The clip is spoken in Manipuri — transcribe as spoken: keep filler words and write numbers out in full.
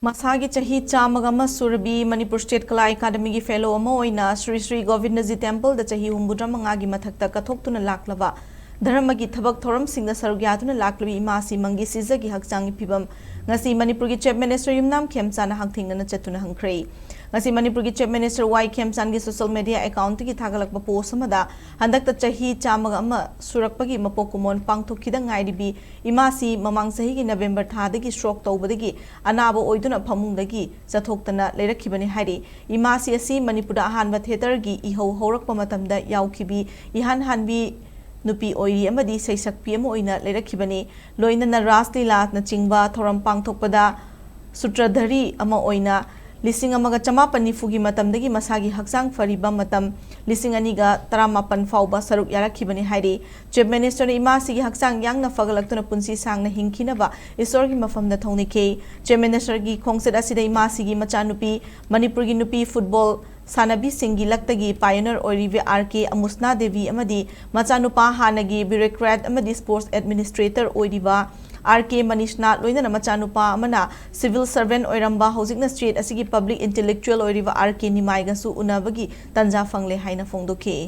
ꯃꯁꯥꯒꯤ ꯆꯍꯤ ꯆꯥꯝꯃꯒ ꯑꯃ ꯁꯨꯔꯕꯤ ꯃꯅꯤꯄꯨꯔ ꯁ꯭ꯇꯦꯠ ꯀꯂꯥ ꯑꯦꯀꯥꯗꯃꯤꯒꯤ ꯐꯦꯂꯣ ꯑꯃ ꯑꯣꯏꯅ ꯁ꯭ꯔꯤ ꯁ꯭ꯔꯤ ꯒꯣꯕꯤꯟꯗꯖꯤ ꯇꯦꯝꯄꯜꯗ ꯆꯍꯤ ꯍꯨꯝꯐꯨꯇꯔꯥ ꯃꯉꯥꯒꯤ ꯃꯊꯛꯇ ꯀꯠꯊꯣꯛꯇꯨꯅ ꯂꯥꯛꯂꯕ ꯙꯔꯃꯒꯤ ꯊꯕꯛ ꯊꯧꯔꯝꯁꯤꯡꯗ ꯁꯔꯨꯛ ꯌꯥꯗꯨꯅ ꯂꯥꯛꯂꯕꯤ ꯏꯃꯥ ꯁꯤ ꯃꯪꯒꯤ ꯁꯤꯖꯒꯤ ꯍꯛꯆꯥꯡꯒꯤ ꯐꯤꯕꯝ ꯉꯁꯤ ꯃꯅꯤꯄꯨꯔꯒꯤ ꯆꯤꯐ ꯃꯤꯅꯤꯁꯇꯔ ꯌꯨꯝꯅꯥꯝ ꯈꯦꯝꯆꯥꯟꯅ ꯍꯛꯊꯦꯡꯅꯅ ꯆꯠꯇꯨꯅ ꯍꯪꯈ꯭ꯔꯦ꯫ ꯉꯁꯤ ꯃꯅꯤꯄꯨꯔꯒꯤ ꯆꯤꯐ ꯃꯤꯅꯤꯁꯇꯔ ꯋꯥꯏ ꯈꯦꯝꯆꯥꯟꯒꯤ ꯁꯣꯁꯤꯌꯦꯜ ꯃꯤꯗꯤꯌꯥ ꯑꯦꯀꯥꯎꯟꯠꯇꯒꯤ ꯊꯥꯒꯠꯂꯛꯄ ꯄꯣꯁ ꯑꯃꯗ ꯍꯟꯗꯛꯇ ꯆꯍꯤ ꯆꯥꯝꯃꯒ ꯑꯃ ꯁꯨꯔꯛꯄꯒꯤ ꯃꯄꯣꯛ ꯀꯨꯝꯑꯣꯟ ꯄꯥꯡꯊꯣꯛꯈꯤꯗ ꯉꯥꯏꯔꯤꯕꯤ ꯏꯃꯥꯁꯤ ꯃꯃꯥꯡ ꯆꯍꯤꯒꯤ ꯅꯕꯦꯝꯕꯔ ꯊꯥꯗꯒꯤ ꯁ꯭ꯇ꯭ꯔꯣꯛ ꯇꯧꯕꯗꯒꯤ ꯑꯅꯥꯕ ꯑꯣꯏꯗꯨꯅ ꯐꯃꯨꯡꯗꯒꯤ ꯆꯠꯊꯣꯛꯇꯅ ꯂꯩꯔꯛꯈꯤꯕꯅꯤ ꯍꯥꯏꯔꯤ꯫ ꯏꯃꯥꯁꯤ ꯑꯁꯤ ꯃꯅꯤꯄꯨꯔꯗ ꯑꯍꯥꯟꯕ ꯊꯤꯌꯦꯇꯔꯒꯤ ꯏꯍꯧ ꯍꯧꯔꯛꯄ ꯃꯇꯝꯗ ꯌꯥꯎꯈꯤꯕꯤ ꯏꯍꯥꯟ ꯍꯥꯟꯕꯤ ꯅꯨꯄꯤ ꯑꯣꯏꯔꯤ ꯑꯃꯗꯤ ꯁꯩꯁꯛꯄꯤ ꯑꯃ ꯑꯣꯏꯅ ꯂꯩꯔꯛꯈꯤꯕꯅꯤ꯫ ꯂꯣꯏꯅꯅ ꯔꯥꯁ ꯂꯤꯂꯥꯅꯆꯤꯡꯕ ꯊꯧꯔꯝ ꯄꯥꯡꯊꯣꯛꯄꯗ ꯁꯨꯇ꯭ꯔꯙꯔꯤ ꯑꯃ ꯑꯣꯏꯅ ꯂꯤꯁꯤꯡ ꯑꯃꯒ ꯆꯃꯥꯄꯟ ꯅꯤꯐꯨꯒꯤ ꯃꯇꯝꯗꯒꯤ ꯃꯁꯥꯒꯤ ꯍꯛꯆꯥꯡ ꯐꯔꯤꯕ ꯃꯇꯝ ꯂꯤꯁꯤꯡ ꯑꯅꯤꯒ ꯇꯔꯥꯃꯥꯄꯟ ꯐꯥꯎꯕ ꯁꯔꯨꯛ ꯌꯥꯔꯛꯈꯤꯕꯅꯤ ꯍꯥꯏꯔꯤ꯫ ꯆꯤꯐ ꯃꯤꯅꯤꯁꯇꯔꯅ ꯏꯃꯥꯁꯤꯒꯤ ꯍꯛꯆꯥꯡ ꯌꯥꯡꯅ ꯐꯒꯠꯂꯛꯇꯨꯅ ꯄꯨꯟꯁꯤ ꯁꯥꯡꯅ ꯍꯤꯡꯈꯤꯅꯕ ꯏꯁꯣꯔꯒꯤ ꯃꯐꯝꯗ ꯊꯧꯅꯤꯈꯤ꯫ ꯆꯤꯐ ꯃꯤꯅꯤꯁꯇꯔꯒꯤ ꯈꯣꯡꯆꯠ ꯑꯁꯤꯗ ꯏꯃꯥꯁꯤꯒꯤ ꯃꯆꯥꯅꯨꯄꯤ, ꯃꯅꯤꯄꯨꯔꯒꯤ ꯅꯨꯄꯤ ꯐꯨꯠꯕꯣꯜ ꯁꯥꯟꯅꯕꯤꯁꯤꯡꯒꯤ ꯂꯛꯇꯒꯤ ꯄꯥꯏꯑꯣꯅꯤꯌꯔ ꯑꯣꯏꯔꯤꯕꯤ ꯑꯥꯔ ꯀꯦ ꯑꯃꯨꯁꯅꯥ ꯗꯦꯕꯤ ꯑꯃꯗꯤ ꯃꯆꯥꯅꯨꯄꯥ ꯍꯥꯟꯅꯒꯤ ꯕ꯭ꯌꯨꯔꯣꯀ꯭ꯔꯦꯠ ꯑꯃꯗꯤ ꯁ꯭ꯄꯣꯔꯠꯁ ꯑꯦꯗꯃꯤꯅꯤꯁꯇ꯭ꯔꯦꯇꯔ ꯑꯣꯏꯔꯤꯕ ꯑꯥꯔ ꯀꯦ ꯃꯅꯤꯁꯅꯥ, ꯂꯣꯏꯅꯅ ꯃꯆꯥꯅꯨꯄꯥ ꯑꯃꯅ ꯁꯤꯚꯤꯜ ꯁꯔꯚꯦꯟꯠ ꯑꯣꯏꯔꯝꯕ, ꯍꯧꯖꯤꯛꯅ ꯁ꯭ꯇꯦꯠ ꯑꯁꯤꯒꯤ ꯄꯕ꯭ꯂꯤꯛ ꯏꯟꯇꯦꯂꯦꯛꯆꯨꯑꯦꯜ ꯑꯣꯏꯔꯤꯕ ꯑꯥꯔ ꯀꯦ ꯅꯤꯃꯥꯏꯒꯁꯨ ꯎꯅꯕꯒꯤ ꯇꯟꯖꯥ ꯐꯪꯂꯦ ꯍꯥꯏꯅ ꯐꯣꯡꯗꯣꯛꯈꯤ꯫